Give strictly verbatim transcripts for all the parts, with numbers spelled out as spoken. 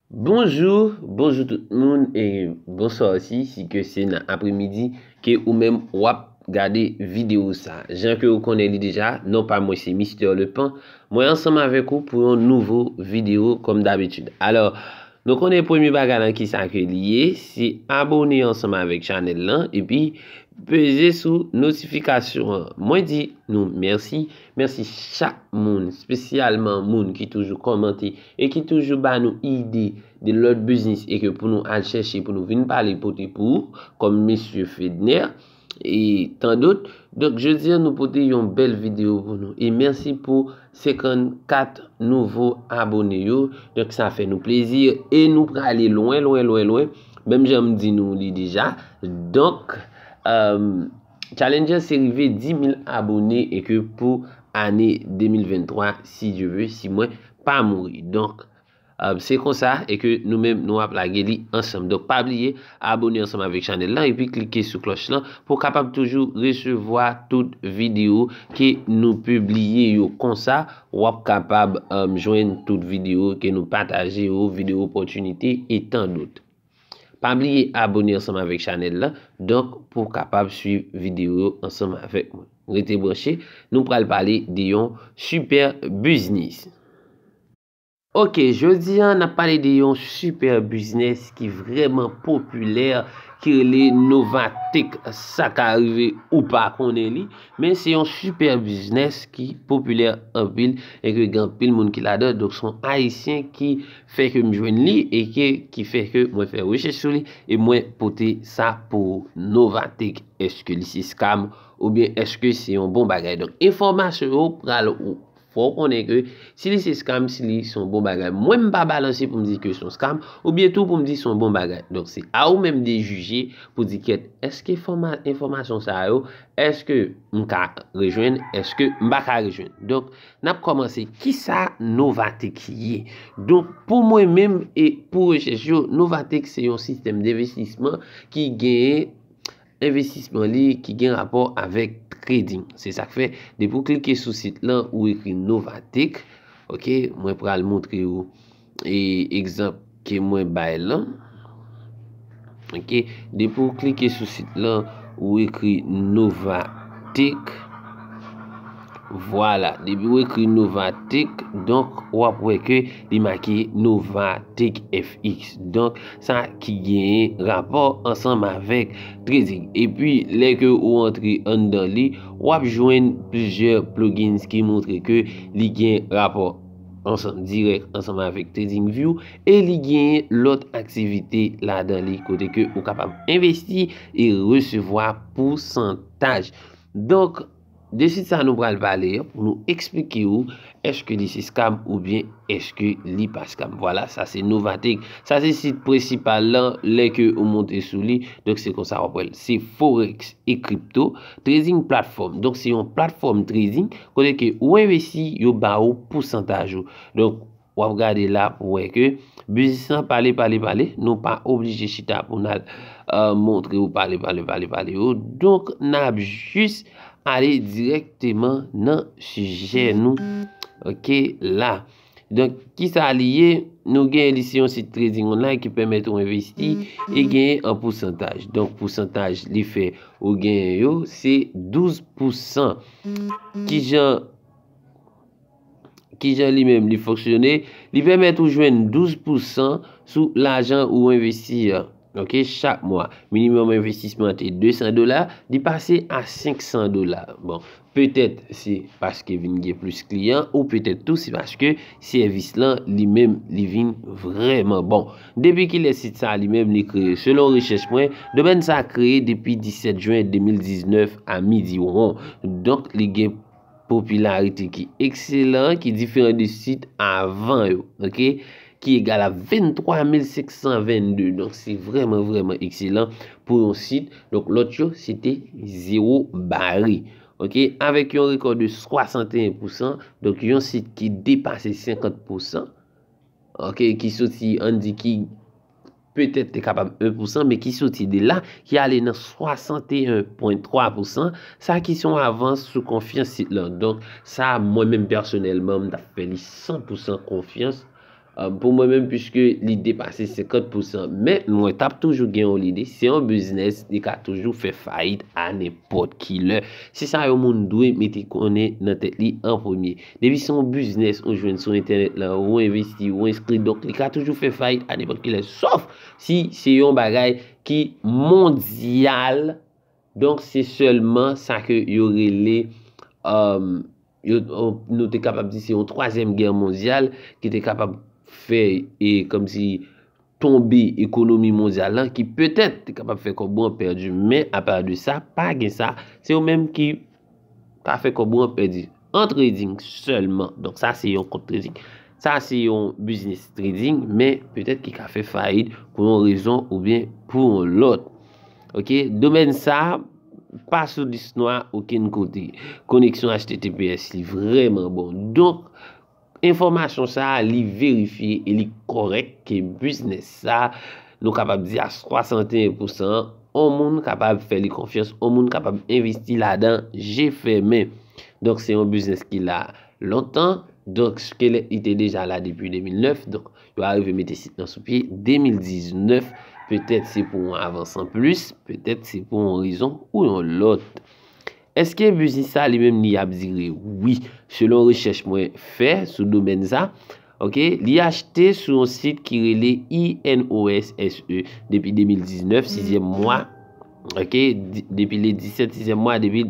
Bonjou, bonjou tout moun e bonswa osi si ke se nan apremidi ke ou menm w ap gade videyo sa. Jan ke ou konnen li deja, non pa mwen se Mister Lepan. Mwen ansanm avèk ou pou yon nouvo videyo kòm dabitid. Alò, nou konnen premye bagay lan kisa ke li ye, se abone ansanm avèk chanèl lan epi peze sou notifikasyon an. Mwen di nou mèsi, mèsi chak moun, espesyalman moun ki toujou kòmante e ki toujou ba nou ide de lòt biznis e ke pou nou al chèche pou nou vin pale pote pou ou, kòm mesye Fedner e tan dòt. Donk, jodi a nou pote yon bèl videyo pou nou. E mèsi pou senkannkat nouvo abone yo. Donk, sa fè nou plezi e nou prale lwen, lwen, lwen, lwen. Menm jan m di nou li deja. Donk, um, challenge se rive dis mil abone e ke pou ane de mil venntwa, si Dye ve, si mwen pa mouri. Donk, um, se konsa e ke nou menm nou ap lage li ansanm. Donk, pa bliye abone ansanm avèk chanèl lan epi klike sou klòch lan pou w kapab toujou resevwa tout videyo ke nou pibliye yo. Konsa, w ap kapab, um, jwenn tout videyo ke nou pataje yo, videyo opòtinite e tan dòt. Pa bliye abone ansanm avèk chanèl lan, donk pou w kapab swiv videyo yo ansanm avèk mwen. Rete branche, nou pral pale de yon sipè biznis. Ok, jodi a n ap pale de yon sipè biznis ki vrèman popilè, ki rele Novatech. Sa ka rive ou pa konnen li, men se yon sipè biznis ki popilè anpil e ke gen anpil moun ki ladan. Donk, se yon Ayisyen ki fè ke m jwenn li e ke, ki fè ke mwen fè rechèch sou li e mwen pote sa pou ou. Novatech, èske li se scam oubyen èske se yon bon bagay? Donk, enfòmasyon yo pral fè w konnen ke si li se scam, si li se yon bon bagay. Mwen, m pa balanse pou m di ke se yon scam, oubyen tou pou m di se yon bon bagay. Donk, se a ou menm de jije pou di, kèt, èske fòma-, enfòmasyon sa yo, èske m ka rejwenn, èske m pa ka rejwenn. Donk, n ap kòmanse. Kisa Novatech ye? Donk, pou mwen menm e pou rechèch yo, Novatech se yon sistèm denvestisman ki genyen envestisman li ki gen rapò avèk trading. Se sa k fè, depi w klike sou sit lan, ou ekri Novatech. Ok, mwen pral montre ou e egzanp ke mwen bay lan. Ok, depi w klike sou sit lan, ou ekri Novatech. Vwala, depi w ekri Novatech, donk w ap wè ke li make Novatech F X. Donk, sa ki genyen rapò ansanm avèk trading. Epi, lè ke ou antre anndan li, w ap jwenn plizyè plugins ki montre ke li gen rapò ansanm, dirèk ansanm avèk TradingView e li genyen lòt aktivite ladan li kote ke ou kapab envesti e resevwa pousantaj. Donk, de sit sa nou pral pale an pou nou eksplike ou èske li se scam oubyen èske li pa scam. Vwala, sa se Novatech. Sa se sit prensipal lan lè ke ou monte sou li. Donk, se konsa w ap wè l. Se forex e crypto trading platform. Donk, se yon platfòm trading kote ke ou envesti, yo ba ou pousantaj ou. Donk, w ap gade la pou wè ke biznis lan pale, pale, pale. Nou pa oblije chita pou n al, euh, montre ou pale, pale, pale, pale yo. Donk, n ap jis ale dirèkteman nan sijè nou. Ok, la. Donk, kisa li ye? Nou gen li se yon sit trading online ki pèmèt ou envesti e genyen an pousantaj. Donk, pousantaj li fè ou genyen yo, se douz pousan. Kijan, kijan li menm li fonksyone? Li pèmèt ou jwenn douz pousan sou lajan ou envesti an. Ok, chak mwa. Minimòm envestisman te de san dola, li pase a senk san dola. Bon, petèt se paske vin gen plis kliyan, ou petèt tou se paske sèvis lan li menm li vin vrèman bon. Depi kilè sit sa li menm li kreye? Selon rechèch mwen, domèn sa kreye depi disèt jen de mil diznèf a midi won. Donk, li gen popilarite ki ekselan, ki diferan de sit avan yo, ok? Ki egal a venntwa mil senk san vennde. Donk, se vrèman, vrèman ekselan pou yon sit. Donk, lòt yo, se te zewo bare. Ok? Avèk yon rekò de swasanteyen pousan, donk yon sit ki depase senkant pousan, ok, ki soti, ann di ki petèt te kapab en pousan, men ki soti de la, ki ale nan swasanteyen pwen twa pousan, sa ki se yon avans sou konfyans sit lan. Donk, sa, mwen menm pèsonèlman, m t ap fè li san pousan konfyans, Pou mwen menm, piske li depase senkant pousan. Men mwen t ap toujou gen yon lide, se yon biznis, li ka toujou fè fayit a nenpòt ki lè. Se sa yon moun dwe mete konnen nan tèt li an premye. Depi se yon biznis ou jwenn sou entènèt la, ou envesti, ou enskri, donk li ka toujou fè fayit a nenpòt ki lè. Sòf si se yon bagay ki mondyal, donk se sèlman sa ke yo rele, um, yo, nou te kapab di se yon twazyèm gè mondyal ki te kapab fè, e kòmsi tonbe ekonomi mondyal lan, ki petèt te kapab fè kòb ou an pèdi, men apa de sa, pa gen sa, se yo menm ki ka fè kòb ou an pèdi. An trading sèlman. Donk sa se yon kont trading. Sa se yon biznis trading, men petèt ki ka fè fayit pou yon rezon oubyen pou yon lòt. Ok, domèn sa pa sou lis nwa okenn kote. Koneksyon H T T P S li vrèman bon. Donk, enfòmasyon sa a, li verifye e li kòrèk ke biznis sa, nou kapab di a swasanteyen pousan, on moun kapab fè li konfyans, on moun kapab envesti ladan je fèmen. Donk, se yon biznis ki la lontan. Donk, skelèt li te deja la depi de mil nèf. Donk, yo arive mete sit lan sou pye de mil diznèf. Petèt se pou yon avans an plis, petèt se pou yon rezon ou yon lòt. Èske biznis sa li menm li ap dire? Wi, selon rechèch mwen fè sou domèn sa, ok, li achte sou yon sit ki rele I N O S S E depi de mil diznèf, sizyèm mwa, ok, di- depi le disèt, sizyèm mwa, depi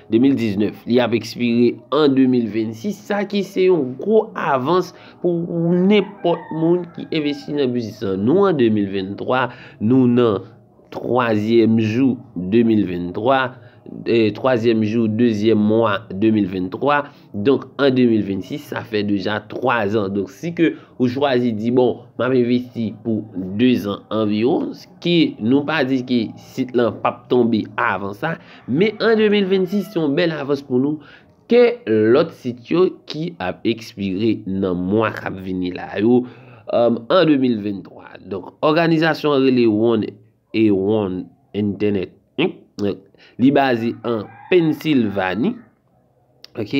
de mil diznèf. Li ap ekspire an de mil vennsis, sa ki se yon gwo avans pou nenpòt moun ki envesti nan biznis lan. Nou an de mil venntwa, nou nan twazyèm jou de mil venntwa, eh, twazyèm jou dezyèm mwa de mil venntwa. Donk, an de mil vennsis, sa fè deja twa zan. Donk, si ke ou chwazi di, bon, m ap envesti pou de zan anviwon, ki nou pa di ke sit lan p ap tonbe avan sa, men an de mil vennsis, se yon bèl avans pou nou ke lòt sit yo ki ap ekspire nan mwa k ap vini la yo, um, an de mil venntwa. Donk, òganizasyon an rele One e One Internet, hmm? Li baze an Pennsylvanie. Ok,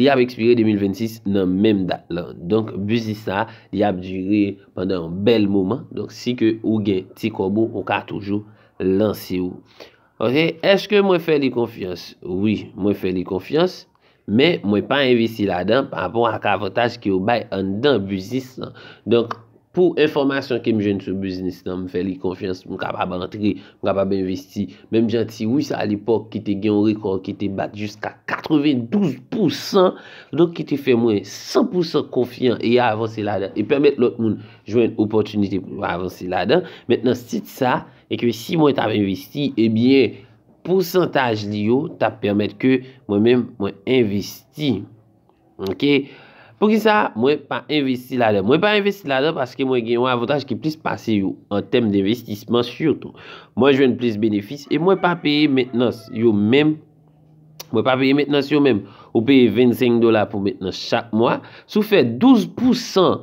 li ap ekspire de mil vennsis nan menm dat lan. Donk, biznis sa, li ap dire pandan yon bèl moman. Donk, si ke ou gen ti kòb ou, ou ka toujou lanse w. Ok, èske mwen fè li konfyans? Wi, mwen fè li konfyans, men mwen pa envesti ladan pa rapò ak avantaj ke yo bay anndan biznis lan. Donk, pou enfòmasyon ke m jwenn sou biznis lan, m fè li konfyans, m kapab antre, m kapab envesti. Menm jan Ti Wis a lepòk ki te gen yon rekò ki te bat jiska katrevendouz pousan, donk ki te fè mwen san pousan konfyan e avanse ladan e pèmèt lòt moun jwenn opòtinite pou yo avanse ladan. Mentnan, sit sa, e ke si mwen t ap envesti, ebyen, pousantaj li yo t ap pèmèt ke mwen menm, mwen envesti. Ok? Poukisa mwen pa envesti ladan? Mwen pa envesti ladan paske mwen gen yon avantaj ki plis pase yo an tèm denvestisman sitou. Mwen jwenn plis benefis e mwen pa peye mentnans yo menm. Mwen pa peye mentnans yo menm. Ou peye vennsenk dola pou mentnans chak mwa. Si w fè douz pousan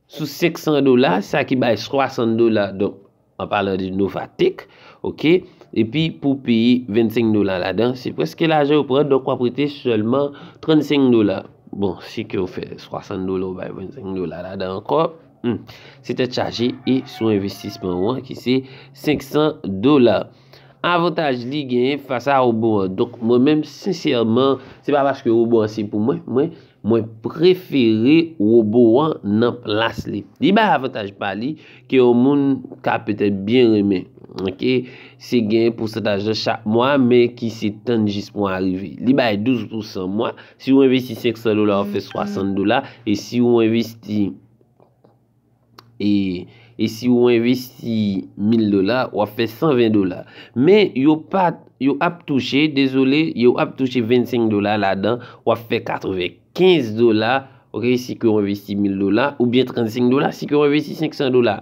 sou senk san dola, sa ki bay swasant dola, donk, an palan de Novatech, ok, epi pou peye vennsenk dola ladan, se prèske lajan yo pran, donk w ap rete sèlman trannsenk dola. Bon, si ke w fè swasant dola, ou bay vennsenk dola ladan ankò, hmm, se tèt chaje e sou envestisman ou an ki se senk san dola. Avantaj li genyen fas a wobo an. Donk, mwen menm, sensèman, se pa paske wobo an se pou mwen, mwen, mwen prefere wobo an nan plas li. Li bay avantaj pa li ke yon moun ka petèt byen renmen. Ok? Se gen pousantaj lan chak mwa, men ki se tann jis mwa a rive. Li bay douz pousan mwa. Si w envesti senk san dola, w fè swasant dola. E si w envesti e, e si w envesti mil dola, w ap fè san ven dola. Men yo pa, yo ap touche, dezole, yo ap touche vennsenk dola ladan, w ap fè katrevenkenz dola, ok, si ke w envesti mil dola, oubyen trannsenk dola, si ke w envesti senk san dola.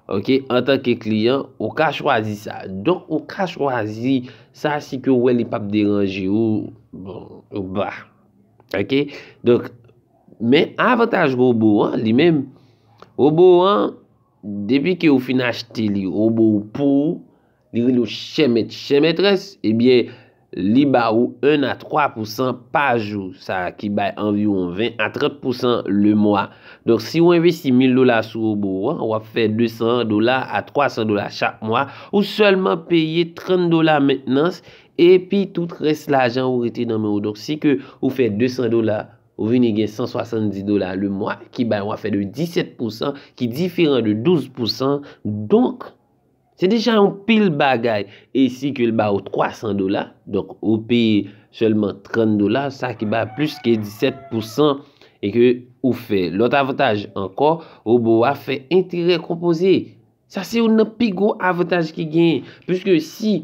Ok, antanke kliyan, ou ka chwazi sa. Donk, ou ka chwazi sa si ke w wè li p ap deranje w, bon, ou ba. Ok? Donk, men avantaj wobo an, li menm, wobo an, depi ke ou fin achte li, wobo ou pou ou, li rele w chè mèt, chè mètrès, ebyen, li ba ou en a twa pousan pa jou, sa ki bay anviwon ven a trant pousan le mwa. Donk, si w envesti mil dola sou wobo an, w ap fè desan dola a twasan dola chak mwa, ou sèlman peye trant dola mentnans, epi tout rès lajan ou rete nan men w. Donk, si ke ou fè desan dola, ou vini gen san swasanndis dola le mwa, ki bay yon afè de disèt pousan, ki diferan de douz pousan. Donk, se deja yon pil bagay. E si ke l ba ou twasan dola, donk ou peye sèlman trant dola, sa ki ba plis ke disèt pousan e ke ou fè. Lòt avantaj ankò, wobo a fè enterè konpoze. Sa se youn nan pi gwo avantaj ki genyen. Piske si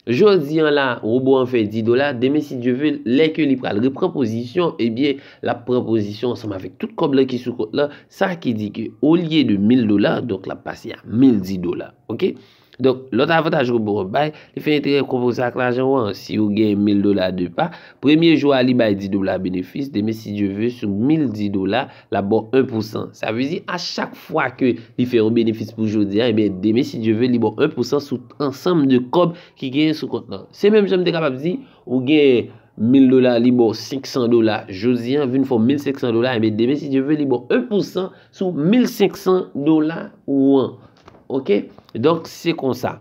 jodi an la, wobo an fè dis dola, demen si Dye ve, lè ke li pral repran pozisyon, ebyen, l ap pran pozisyon ansanm avèk tout kòb lan ki sou kont lan, sa ki di ke olye de mil dola, donk l ap pase a mil dis dola. Oke? Donk, lòt avantaj wobo an bay, li fè enterè konpoze ak lajan w an. Si ou gen mil dola de pa, premye jou a li bay dis dola benefis, demen si Dye ve, sou mil dis dola, l ap ba w en pousan. Sa vle di, a chak fwa ke li fè yon benefis pou jodi a, ebyen, demen, si Dye ve, li ba w en pousan sou ansanm de kòb ki genyen sou kont lan. Se menm jan m te kapab di, ou gen mil dola, li ba w senk san dola jodi a, vin fè w mil senk san dola, ebyen, demen, si Dye ve, li ba w en pousan sou mil senk san dola ou an. Oke? Donk, se konsa.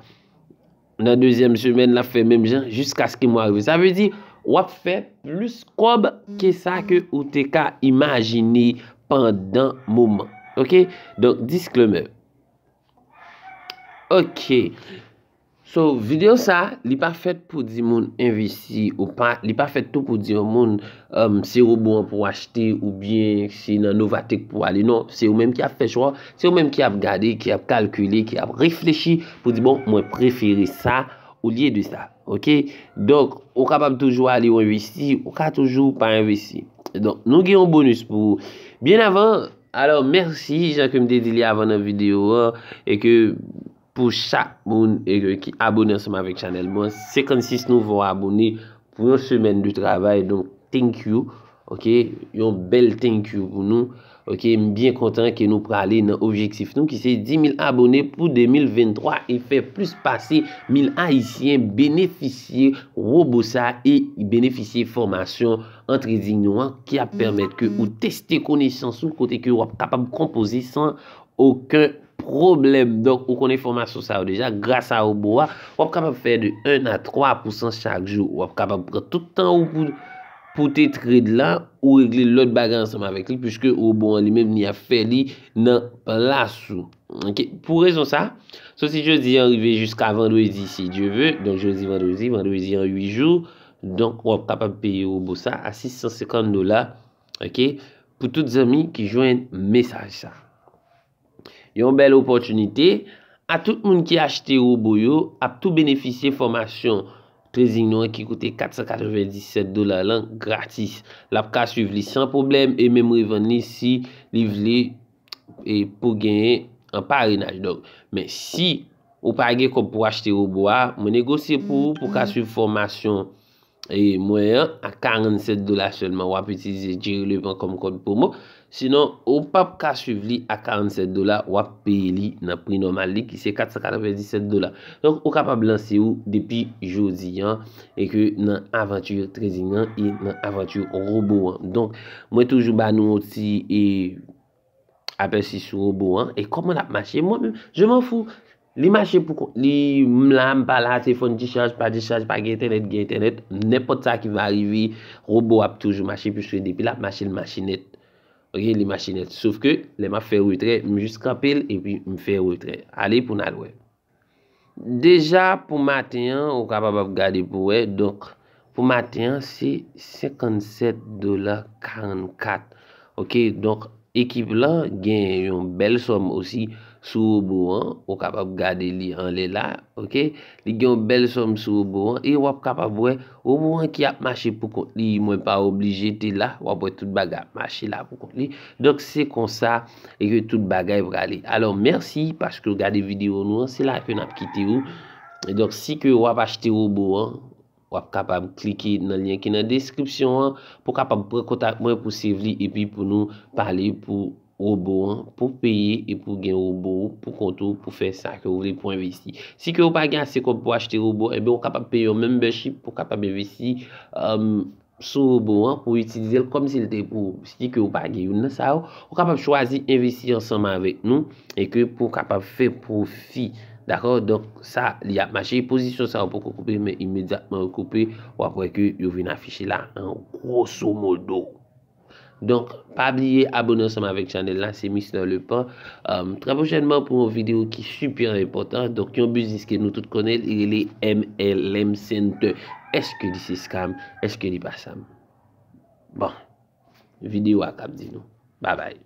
Nan dezyèm semèn, l ap fè menm jan jiskaske mwa rive. Sa vle di, w ap fè plis kòb ke sa ke ou te ka imajine pandan moman. Oke? Donk, disclaimer. Oke. So, videyo sa, li pa fèt pou di moun envesti ou pa, li pa fèt tou pou di yon moun, um, se wobo an pou w achte oubyen se nan Novatech pou w ale. Non, se ou menm ki ap fè chwa, se ou menm ki ap gade, ki ap kalkile, ki ap reflechi pou di, bon, mwen prefere sa olye de sa. Oke? Donk, ou kapab toujou ale ou envesti, ou ka toujou pa envesti. Donk, nou gen yon bonus pou ou. Byen avan, alò, mèsi, jan ke m te di li avan nan videyo an, e ke pou chak moun e ke, ki abone ansanm avèk chanèl mwen, senkannsis nouvo abone pou yon semèn de travay. Donk, thank you. Oke, yon bèl thank you pou nou. Oke, m byen kontan ke nou prale nan objektif nou ki se dis mil abone pou de mil venntwa e fè plis pase mil Ayisyen benefisye wobo sa e benefisye fòmasyon an trading nou an ki ap pèmèt ke ou teste konesans ou kote ke w ap kapab konpoze san okenn pwoblèm. Donk, ou konnen fòmasyon sa yo deja, gras a wobo a, w ap kapab fè de en a twa pousan chak jou. W ap kapab pran tout tan ou pou, pou te trade la, ou regle lòt bagay ansanm avèk li, piske wobo an li menm, li ap fè li nan plas ou. Oke? Pou rezon sa, soti jodi an rive jiska vandredi, si Dye ve, donk jodi vandredi, vandredi an uit jou, donk w ap kapab peye wobo sa a sis san senkant dola, oke, pou tout zanmi ki jwenn mesaj sa. Yon bèl opòtinite. A tout moun ki achte wobo yo ap tou benefisye fòmasyon trading nou an ki koute kat san katrevenndisèt dola lan gratis. L ap ka swiv li san pwoblèm e menm revann li si li vle e pou genyen an parenaj. Donk, men si ou pa gen kòb pou achte wobo a, mwen negosye pou ou pou ka swiv fòmasyon e mwen an a karannsèt dola sèlman. W ap itilize Jerry Levent kòm kòd pwomo. Sinon, ou p ap ka swiv li a karannsèt dola, w ap peye li nan pri nòmal li ki se kat san katrevenndisèt dola. Donk, ou kapab lanse ou depi jodi an e ke nan avanti trading an e nan avanti wobo an. Donk, mwen toujou ba nou yon ti e apèsi sou wobo an. E kòman l ap mache? Mwen menm, je m'en fous. Li mache pou kont li, m la, m pa la, telefòn dichaj, pa dichaj, pa gen entènèt, gen entènèt, nenpòt sa ki va rive, wobo ap toujou mache, piske depi l ap mache, l mache nèt. Oke, li mache nèt. Sof ke, lè m ap fè retrè, m jis kanpe l, epi m fè retrè. Ale pou n al wè. Deja pou maten an, ou kapab ap gade pou wè. Donk, pou maten an, se senkannsèt dola karannkat. Oke, donk, ekip lan gen yon bèl sòm osi sou wobo an. Ou kapab gade li anlè la, oke? Li gen yon bèl sòm sou wobo an. E w ap kapab wè wobo an ki ap mache pou kont li. Mwen pa oblije te la. W ap wè tout bagay ap mache la pou kont li. Donk, se konsa e ke tout bagay prale. Alò, mèsi paske w gade videyo nou an. Se la ke n ap kite w. E donk, si ke w ap achte wobo an, w ap kapab klike nan lyen ki nan deskripsyon an pou w kapab pran kontak mwen pou swiv li epi pou nou pale pou wobo an, pou peye e pou gen wobo pou kont ou, pou fè sa ke w vle, pou envesti. Si ke w pa gen ase kòb pou achte wobo, enben w kapab peye yon membership pou kapab envesti um, sou wobo an, pou itilize l kòmsi l te pou ou. Si ke w pa gen youn nan sa yo, ou kapab chwazi envesti ansanm avèk nou e ke pou w kapab fè pwofi. Dakò? Donk, sa, li ap mache. Pozisyon sa yo poko koupe, men imedyatman yo koupe, w ap wè ke yo vin afiche la an gwoso modo. Donk, pa bliye abone ansanm avèk chanèl la, se Mister Lepan. Um, trè pwochènman pou yon videyo ki sipè enpòtan. Donk, yon biznis ke nou tout konnen, li rele M L M Center. Èske li se scam? Èske li pa scam? Bon, videyo a k ap di nou. Babay.